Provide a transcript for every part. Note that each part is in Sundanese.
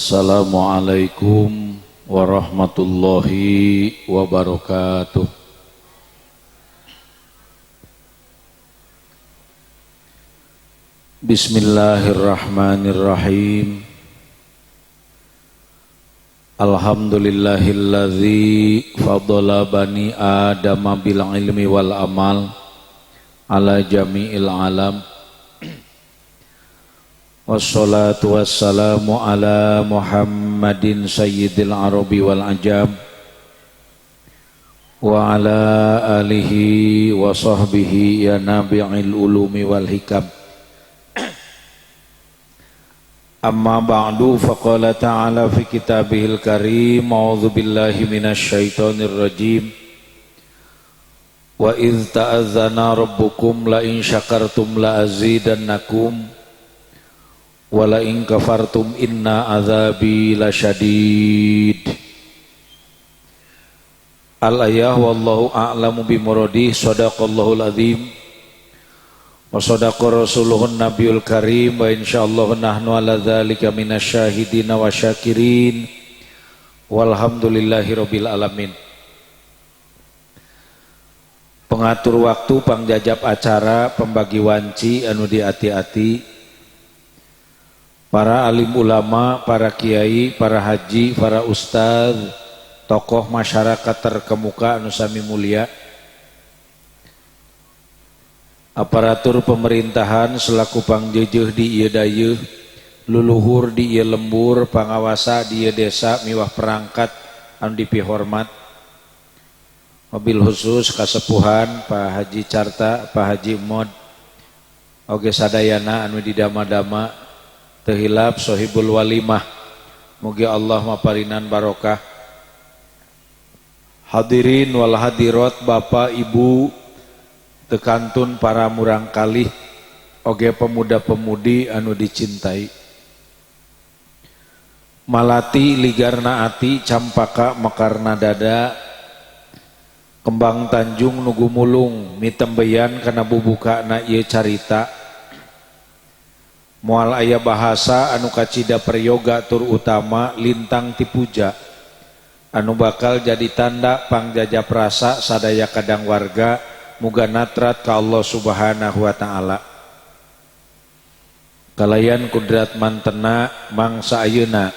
Assalamualaikum warahmatullahi wabarakatuh. Bismillahirrahmanirrahim. Alhamdulillahilladzi faddala bani Adama bil ilmi wal amal ala jami'il alam. Wassalatu wassalamu ala Muhammadin sayyidil arabi wal ajam wa ala alihi wa sahbihi ya nabi'il ulumi wal hikam. Amma ba'du, faqala ta'ala fi kitabihil karim, a'udzu billahi minasyaitonir rajim. Wa idz ta'azzana rabbukum la in syakartum la azidannakum wa la in kafartum inna azabi lasyadid. Al-ayah wallahu a'lamu bimuradi. Shadaqallahul azim wa sadaqa rasuluhun nabiyul karim. Wa insyaallah nahnu ala dzalika minasyahidina wa syakirin. Walhamdulillahi rabbil alamin. Pengatur waktu, pangjajab acara, pembagi wanci anu diati-ati, para alim ulama, para kiai, para haji, para ustaz, tokoh masyarakat terkemuka anu sami mulia, aparatur pemerintahan selaku pangjejeuh di ieu dayeuh, luluhur di ieu lembur, pangawasa di ieu desa miwah perangkat anu dipihormat, mobil khusus kasepuhan Pak Haji Carta, Pak Haji Mod, oge sadayana anu didama-dama, teu hilap sohibul walimah, mugi Allah maparinan barokah. Hadirin wal hadirat, bapak ibu, tekantun para murangkalih oge pemuda-pemudi anu dicintai. Malati ligarna ati, campaka mekarna dada, kembang tanjung nu gumulung mitembeyan kana bubukana ieu carita. Moal aya bahasa anu kacida peryoga tur utama lintang tipuja anu bakal jadi tanda pangjajap rasa sadaya kadang warga muga natrat ka Allah Subhanahu wa ta'ala. Kalayan kudrat mantena mangsa ayeuna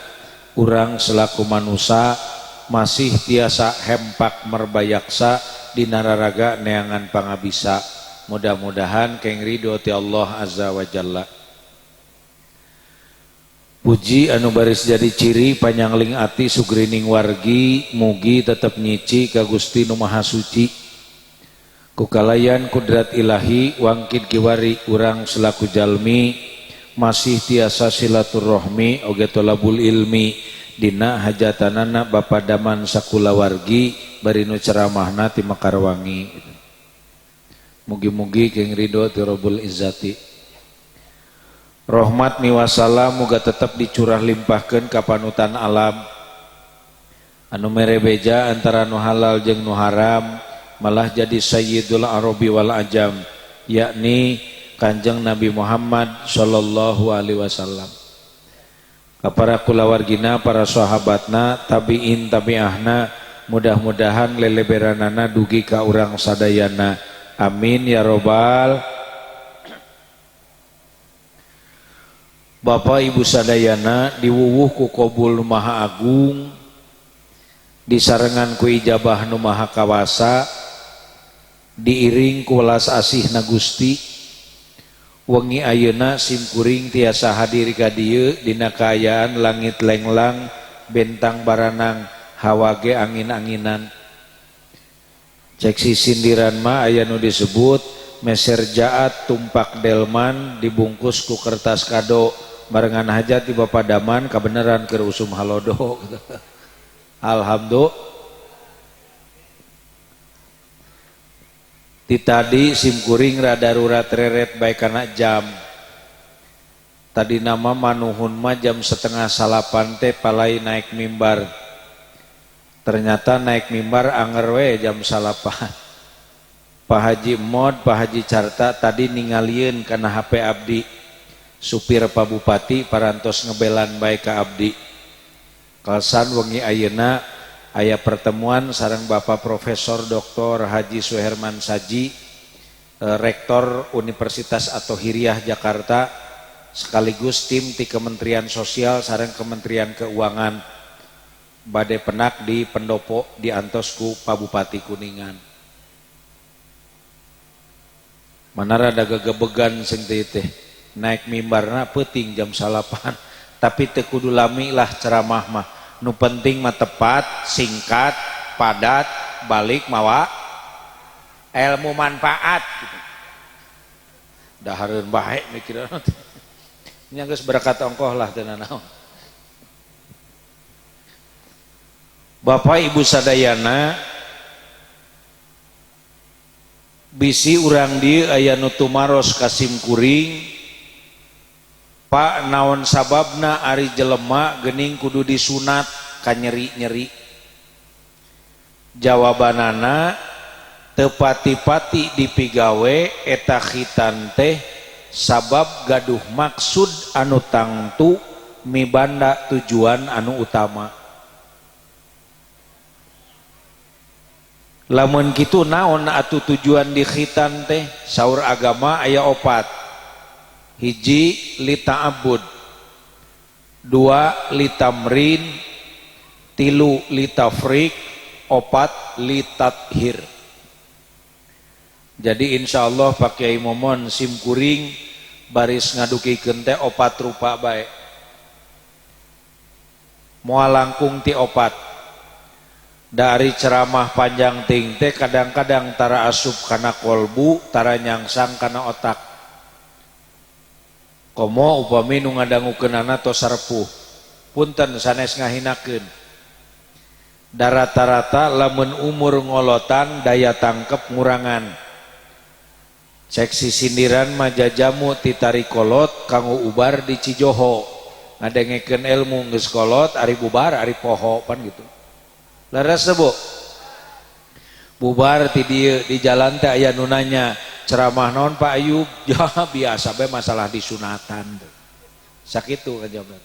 urang selaku manusa masih tiasa hempak merbayaksa dina raraga neangan pangabisa. Mudah-mudahan keng ridho ti Allah Azza wa Jalla. Puji anu baris jadi ciri panyangling ati sugrining wargi, mugi tetep nyici ka Gusti nu Maha Suci. Kukalayan kudrat ilahi wangkid kiwari urang selaku jalmi masih tiasa silaturrohmi oge tolabul ilmi dina hajatanana Bapa Daman sakulawargi bari nu ceramahna ti Mekarwangi. Mugi-mugi keng ridho ti Rabbul Izzati. Rahmat miwassalam muga tetep dicurah limpahkeun ka panutan alam anu mere beja antara nu halal jeung nu haram, malah jadi sayyidul arabi wal ajam, yakni Kanjeng Nabi Muhammad sallallahu alaihi wasallam. Ka para kulawargina, para sahabatna, tabiin tabiahna, mudah-mudahan leleberanana dugi ka urang sadayana. Amin ya robbal. Bapak Ibu sadayana diwuwuh ku qabul nu Maha Agung, disarengan ku ijabah nu Maha Kawasa, diiring ku welas asih na Gusti. Wengi ayeuna simkuring tiasa hadir ka dieu dina kaayaan langit lenglang, bentang baranang, hawa ge angin-anginan. Cek si sindiran mah aya nu disebut meser jaat tumpak delman dibungkus ku kertas kado barengan hajat di Bapak Daman kabeneran keur usum halodo. Alhamdulillah. Ti tadi simkuring rada darurat reret bae kana jam. Tadi nama manuhun mah jam 8:30 teh palai naik mimbar. Ternyata naik mimbar anger we jam 9. Pak Haji Mod, Pak Haji Carta tadi ningalieun kana HP abdi. Supir Pak Bupati parantos ngebelan bae ka abdi. Kalsan wengi ayeuna aya pertemuan sareng Bapak Profesor Dr. Haji Suherman Saji, Rektor Universitas At-Thohiriyah Jakarta, sekaligus tim ti Kementerian Sosial sareng Kementerian Keuangan bade penak di pendopo diantos ku Pak Bupati Kuningan. Mana rada gegebegan sing teh naik mimbarna peuting jam 9. Tapi teu kudu lami lah ceramah mah. Nu penting mah tepat, singkat, padat, balik mawa ilmu manfaat gitu. Dahareun bae mikirna teh. Nya geus berkat ongkoh lah teu nanaon. Bapak Ibu sadayana, bisi urang dieu aya nu tumaros ka simkuring, Pak naon sababna ari jelema geuning kudu disunat ka nyeri-nyeri. Jawabanana teu pati-pati dipigawe eta khitan teh sabab gaduh maksud anu tangtu mibanda tujuan anu utama. Lamun kitu naon atuh tujuan di khitan teh? Saur agama aya opat. Hiji lita'abbud, dua litamrin, tilu litafrik, opat litathir. Jadi insyaallah Pak Kiai Momon simkuring baris ngadukikeun teh opat rupa bae. Moal langkung ti opat. Dari ceramah panjang ting teh kadang-kadang tara asup kana kolbu, tara nyangsang kana otak. Komo upami nu ngadangukeunana tos sarepuh. Punten sanes ngahinakeun. Da rata-rata lamun umur ngolotan daya tangkep ngurangan. Cek sisindiran mah jajamu ti tari kolot kanggo ubar di Cijoho. Ngadengekeun ilmu geus kolot ari bubar ari poho pan gitu. Leres teu Bu? Bubar ti dieu di jalan teh aya nu nanya, ceramah naon Pak Ayub? Ya biasa bae masalah disunatan. Sakitu kajawabna.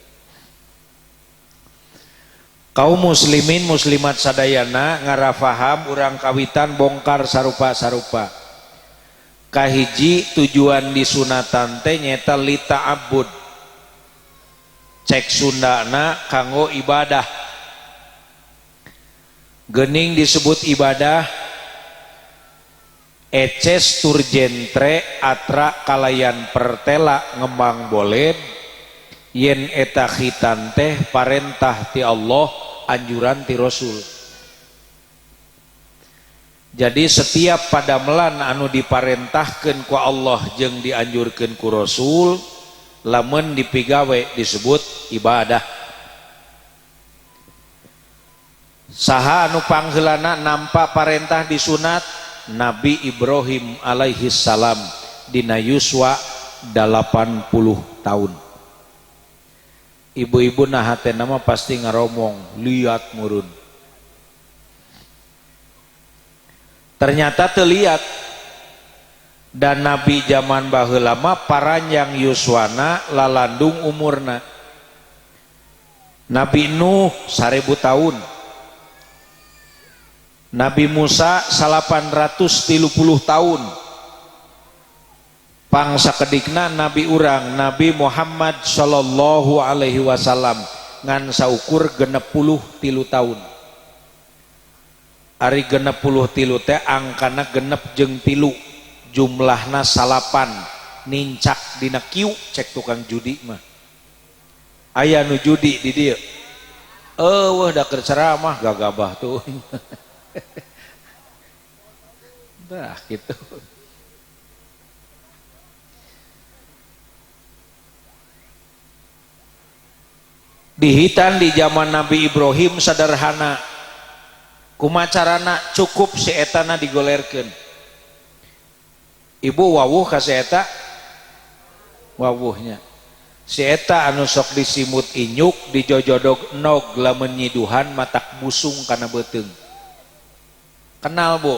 Kaum muslimin muslimat sadayana ngarafaham urang kawitan bongkar sarupa-sarupa. Kahiji tujuan disunatan teh nyeta lita'abbud. Cek Sundana kanggo ibadah. Geuning disebut ibadah eces tur jentre atra kalayan pertela ngembang boled yen eta khitan teh parentah ti Allah anjuran ti Rasul. Jadi setiap padamelan anu diparentahkeun ku Allah jeung dianjurkeun ku Rasul lamun dipigawe disebut ibadah. Saha anu pangheulana nampa parentah disunat? Nabi Ibrahim alaihi salam dina yuswa 80 tahun. Ibu-ibu nah hatena mah pasti ngaromong liat murun. Ternyata teliat. Dan Nabi zaman baheula mah paranjang yuswana lalandung umurna. Nabi Nuh 1000 tahun. Nabi Musa 830 tahun. Pangsa kedikna Nabi urang Nabi Muhammad sallallahu alaihi wasallam ngan saukur 63 tahun. Ari 63 teh angkana genep jeung 3, jumlahna 9, nincak dina kiu cek tukang judi mah. Aya nu judi di dieu. Eueuh da keur ceramah gagabah tuh. Nah gitu. Dihitan di zaman Nabi Ibrahim sederhana. Kumacarana cukup si etana digolerkeun. Ibu wawuh ka si eta wawuhnya. Si eta anu sok disimut inyuk dijojodog nog lamun nyiduhan matak busung kana beuteung. Kenal Bu.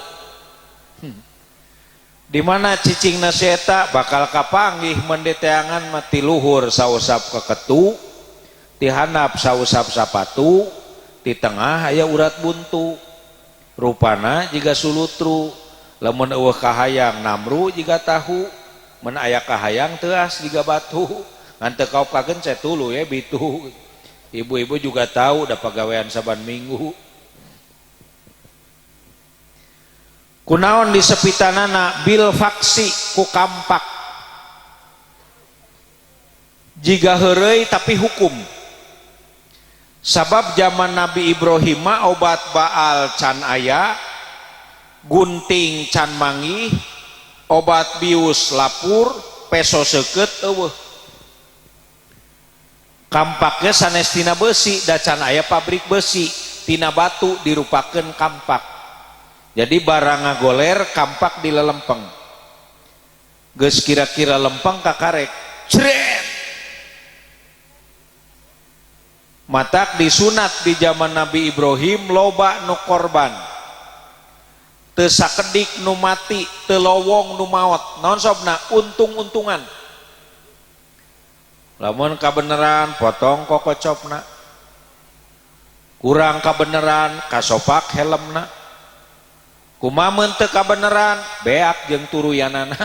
Di mana cicingna si eta bakal kapanggih mun diteangan mah ti luhur sausap keketu, ti handap sausap sapatu, Di tengah aya urat buntu. Rupana jiga sulutru. Lamun eueuh kahayang namru jiga tahu. Mun aya kahayang teuas jiga batu. Ngan teu kaop kagencet tuluy we bitu. Ibu-ibu juga tahu da pagawean saban minggu. Kunaon disepitanana bil faksi ku kampak. Jiga heureuy tapi hukum. Sabab zaman Nabi Ibrahim mah obat baal can aya, gunting can manggih, obat bius lapur, peso seukeut eueuh. Kampaknya sanes tina besi, da can aya pabrik besi, tina batu dirupakeun kampak. Jadi barang ngagoler kampak dilelempeng. Geus kira-kira lempeng kakarek, cret. Matak disunat di zaman Nabi Ibrahim loba nu korban. Teu sakedik nu mati, teu lowong nu maot. Naon sobna? Untung-untungan. Lamun kabeneran potong kokocopna. Kurang kabeneran kasopak helmna. Kumaha mun teu kabeneran beak jeung turuyanana.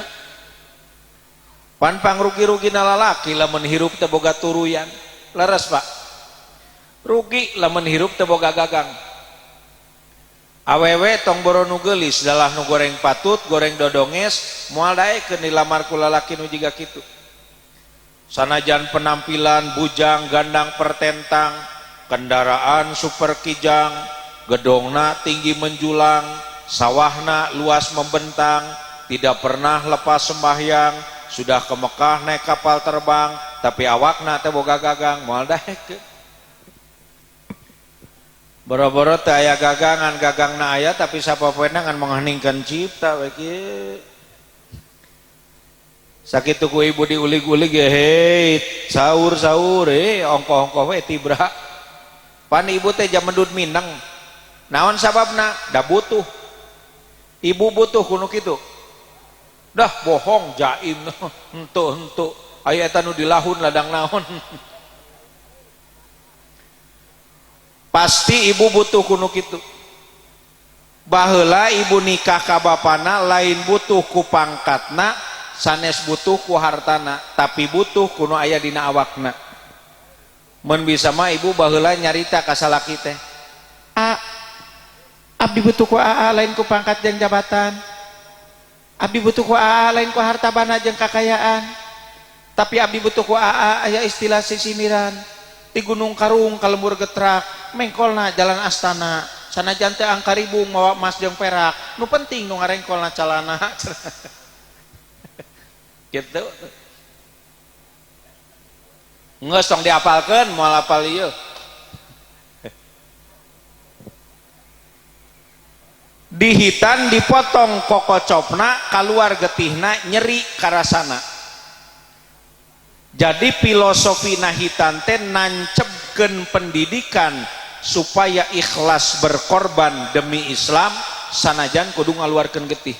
Pan pangrugi-rugina lalaki lamun hirup teu boga turuyan. Leres Pak. Rugi lamun hirup teu boga gagang. Awewe tong boro nu geulis dalah nu goreng patut, goreng dodonges, moal daekeun dilamar ku lalaki nu jiga kitu. Sanajan penampilan bujang gandang pertentang, kendaraan super kijang, gedongna tinggi menjulang, sawahna luas membentang, tidak pernah lepas sembahyang, sudah ke Mekah naik kapal terbang, tapi awakna teu boga gagang, moal daekeun. Boro-boro teu aya gagangan, gagangna aya tapi sapopoena ngan mengheningkeun cipta we kieu. Sakitu ku ibu diulig-ulig ge hei, sahur-sahur ongkoh-ongkoh we tibra. Pan ibu teh jamendud mineng. Naon sababna? Da butuh. Ibu butuh kuno kitu. Dah bohong jaim entu-entu. Aya eta nu dilahun ladang naon. Pasti ibu butuh kuno kitu. Baheula ibu nikah ka bapana lain butuh ku pangkatna, sanes butuh ku hartana, tapi butuh kuno aya dina awakna. Mun bisa mah ibu baheula nyarita ka salaki teh. A, abdi butuh ku aa lain ku pangkat jeung jabatan. Abdi butuh ku aa lain ku harta bana jeung kakayaan. Tapi abdi butuh ku aa aya istilah sisimiran. Di Gunung Karung ka lembur getrak, mengkolna jalan astana. Sanajan teu angkaribung mawa emas jeung perak, nu penting nu ngarengkolna calana. Gitu. Geus tong diapalkeun, moal apal ieu. Dihitan dipotong kokocopna, kaluar getihna, nyeri karasana. Jadi filosofi nahitan teh nancepkeun pendidikan supaya ikhlas berkorban demi Islam sanajan kudu ngaluarkeun getih.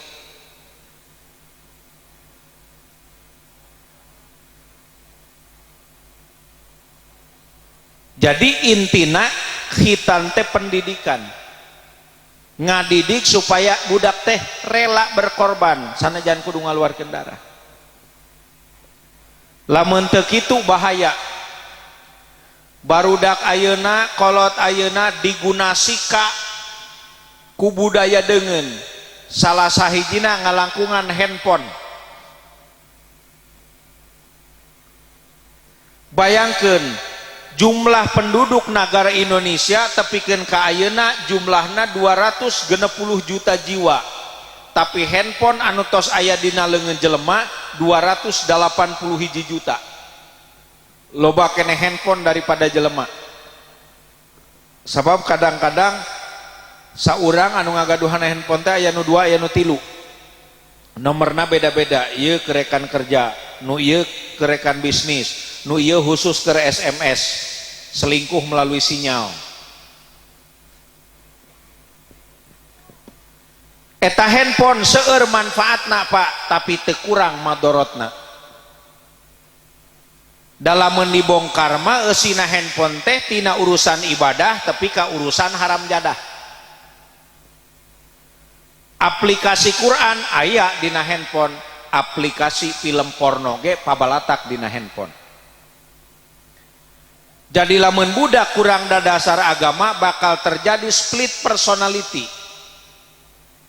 Jadi intina khitan teh pendidikan. Ngadidik supaya budak teh rela berkorban sanajan kudu ngaluarkeun darah. Lamun teu kitu bahaya. Barudak ayeuna kolot ayeuna digunasika ku budaya deungeun. Salah sahijina ngalangkungan handphone. Bayangkeun jumlah penduduk negara Indonesia tepikeun ka ayeuna jumlahna 260 juta jiwa. Tapi handphone anu tos aya dina leungeun jelema 281 juta. Loba keneh handphone daripada jelema. Sabab kadang-kadang saurang anu ngagaduhan handphone teh aya nu 2 aya nu 3. Nomorna beda-beda, ieu ke rekan kerja, nu ieu ke rekan bisnis, nu ieu khusus ke SMS, selingkuh melalui sinyal. Eta handphone seueur manfaatna Pak, tapi teu kurang madorotna. Dalam dibongkar mah, eusina handphone teh tina urusan ibadah tapi ka urusan haram jadah. Aplikasi Quran aya dina handphone, aplikasi film porno ge pabalatak dina handphone. Jadi lamun budak kurang dasar agama, bakal terjadi split personality.